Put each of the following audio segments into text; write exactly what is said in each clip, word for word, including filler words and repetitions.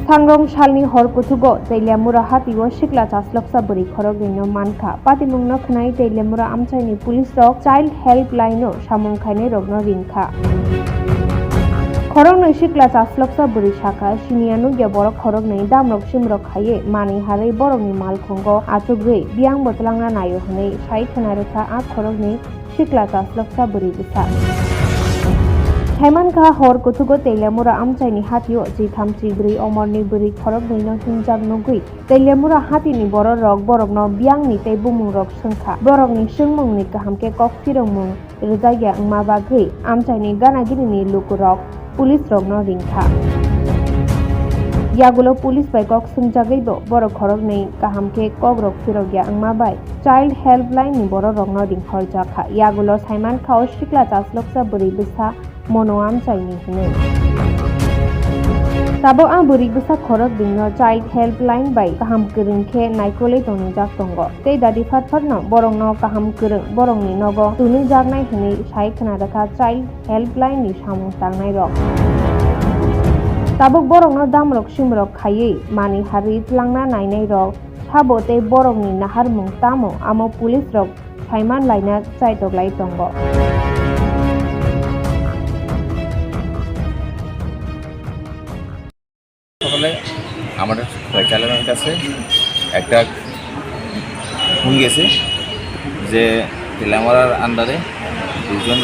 Thangrong salni hor kuthugo Teliamura hatio sikla chasloksa bwrwi khoroknwino mankha. Patimungno khwnai Teliamura amchaini police rok Child Helpline-o samung khainairokno ringkha. Khoroknwi sikla chasloksa bwrwi sakha, siniya nukya borok khoroknwi damrok simrok khaiwi manwi harwi borokni malkhungo achugwi biyangbo twlangna naio hwnwi sai khwna rwkha a khoroknwi sikla chasloksa bwrwi bwsa. Saimankha hor kuthugo Teliamura amchaini hatio chitham chibrwi omorni bwrwi khoroknwino himjak nugwi Teliamura hatini bororok borokno biyangni tei bumungrok swngkha. Borokni swngmungni kaham khe kok phirokmung rwjakya wngma bagwi amchaini gana ginini lukurok police rokno ringkha. Yagulo police bai kok swngjagwibo borok khoroknwi kaham khe kokrok phirokya wngma bai Child Helpline ni bororokno ringhorjakha. Yagulo saimankha o sikla chasloksa bwrwi bwsa mono amchaini hwnwi. Tabuk ang bwrwi bwsa khorok bini no Child Helpline bai kaham kwrwng khe naikolwi tongjak tongo. Tei dadi phat phat no borok no kaham kwrwng borok ni nogo tunwi jaknai hwnwi sai khwna rwkha Child Helpline ni samung tangnai rok. Tabuk borok no damrok simrok khaiwi manwi harwi twlangna nainai rok sabo tei borok ni naharmung tamo amo police rok saiman laina chaitoklai tongo. সকালে আমাদের চাইল্ডলাইনের কাছে একটা ফোন গেছে যে তেলামারার আন্ডারে দুজন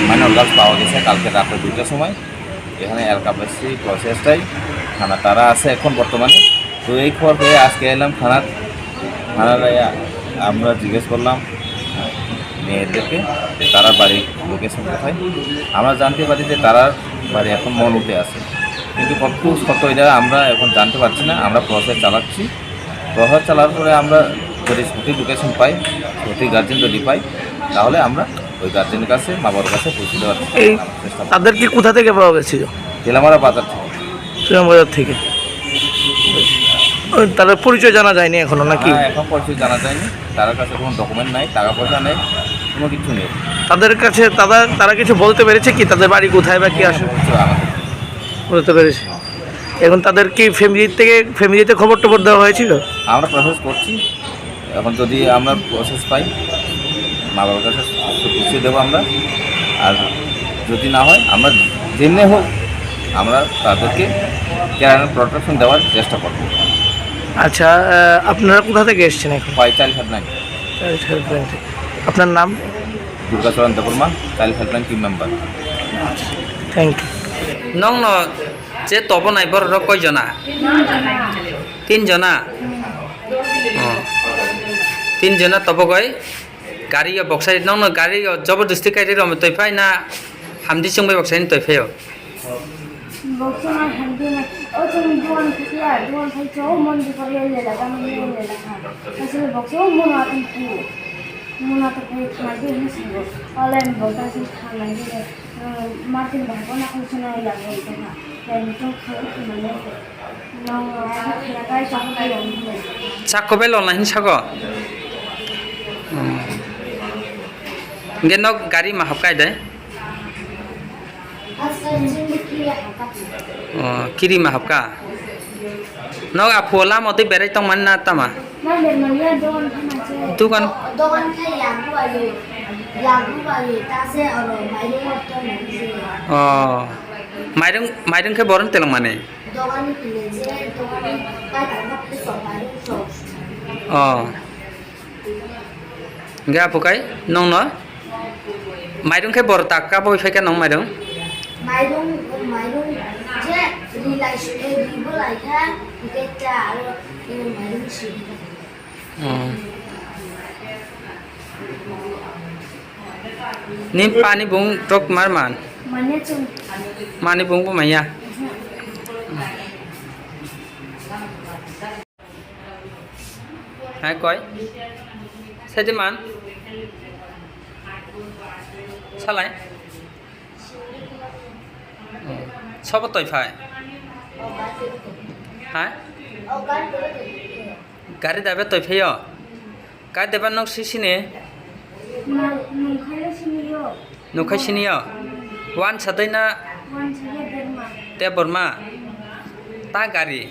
মাইনর গার্লস পাওয়া গেছে কালকে রাত্রে দুইটার সময়। এখানে এলাকাবাসী প্রচেষ্টায় থানা তারা আছে এখন বর্তমানে। তো এই খবর পেয়ে আজকে এলাম থানার, থানার আয়া আমরা জিজ্ঞেস করলাম মেয়েদেরকে যে তারা বাড়ি লোকেশন কোথায়। আমরা জানতে পারি যে তারার বাড়ি এখন মনুতে আছে, কিন্তু কতটুকু সত্য এটা আমরা এখন জানতে পারছি না। আমরা প্রসেস চালাচ্ছি, প্রসেস চালার পরে আমরা যদি সঠিক লোকেশন পাই, সঠিক গার্জেন যদি পাই, তাহলে আমরা ওই গার্জেনের কাছে, মা বাবার কাছে পৌঁছে দেওয়ার এই চেষ্টা করব। তাদেরকে কোথা থেকে পাওয়া গেছিল? তেলামারা বাজার থেকে। তেলামারা বাজার থেকে। ওই তাদের পরিচয় জানা যায়নি এখনো নাকি? না, এখন পরিচয় জানা যায়নি। তার কাছে কোনো ডকুমেন্ট নাই, টাকা পয়সা নেই, কোনো কিছু নেই। তাদের কাছে তারা, তারা কিছু বলতে পেরেছে কি তাদের বাড়ি কোথায় বা কি আসে? কিছু আমাদের বলতে পেরেছে। এখন তাদের কি ফ্যামিলি থেকে, ফ্যামিলিতে খবর টবর দেওয়া হয়েছিল? আমরা প্রসেস করছি। এখন যদি আমরা প্রসেস পাই, মা বাবার কাছে পৌঁছে দেবো আমরা। আর যদি না হয়, আমরা যেমনি হোক, আমরা তাদেরকে কেয়ার অ্যান্ড প্রোটেকশন দেওয়ার চেষ্টা করব। আচ্ছা, আহ, আপনারা কোথা থেকে এসেছেন এখন? পাই চাইল্ড হেল্পলাইন। চাইল্ড হেল্পলাইন থেকে। আপনার নাম? Durgacharan Debbarma, child helpline team member. Thank you. Nokno je tobo nai borok rok koi jona? Tin jona. Oh. Tin jona tobogoi gari o boksai nokno gari o jobordosti kai rwi rw twi phai na hamdi chwngbai boksai twi phai o? Boksai ma hamdi na o chwng duan khe ya duan phai cho mon di kor ya lela ka mon ya lela ka. Asle boksai mon atum ku. Mona to koi thang di hin singo. Online bo ta sin thang nai di. Martin ba ko na ko sina ya bo to ha. Ya ni to khang khang nai. Nong ai ha khna kai sa ko ya ni. Sak ko bai lona hin sago. Hingke nok gari ma hapkai de? Oh, kiri ma hapka. Nok aphu lama twi berai tongmani na tama? Dukan. Dogan khe yagu ayo, yagu ayo, ta se oro mairung motto mani se. Oh, mairung, mairung khe boron telong mani? Dogan ni pile je, dogan ni pai tang khe sok mairung sok. Oh. Hingke aphukai nongno mairung khe bor tak kabo phai khe nong mairung? Mairung, mairung je rilai sile ribo lai kha, hingke ta aro, eh, mairung si. Hmm. Ni pani bung tok mar man? Mane chung. Mani bung bo maya? Hai koi? Saidiman? Salai? Hmm. Sobo toi phai? Hai? Gari dabe toi phaio? Kai deba nok sisini? Nukhai sini yo. Nukhai sini yo? Wan sadai na? Wan sadai Debbarma. Debbarma? Ta gari?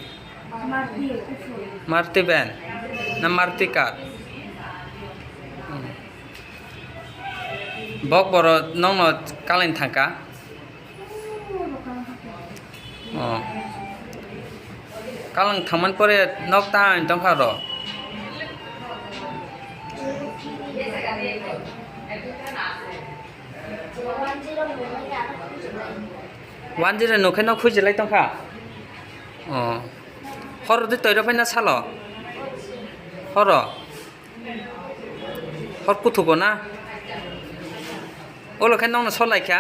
Maruti, kuphur. Maruti van na Maruti car? Bok boro nokno kaleng thangka? Oh. Kaleng thangmani pore nok ta ani tongkha ro? One zero nokhe nok khujilai tongkha? Oh. Horo de toiro phaina salo? Horo? Hor kuthugo na? Olo khe nokno sol laikha?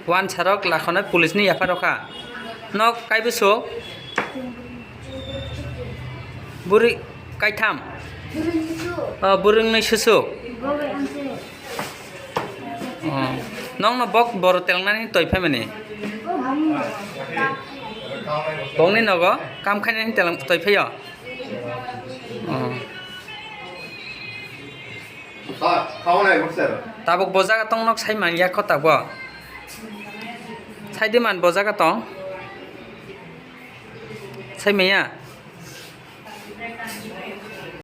One sarok lakhonai police ni yapharo kha. Nok kaibo so? Buri kaitham? Oh, buri wngnai susu. Oh. Nokno bok boro telnani toi phaimani? Bongni nogo kam khainani telang toi phaio? Oh. Tabuk bo jaga tong nok sai man ya kho tabuk. Sai di man bo jaga tong. Sai maya.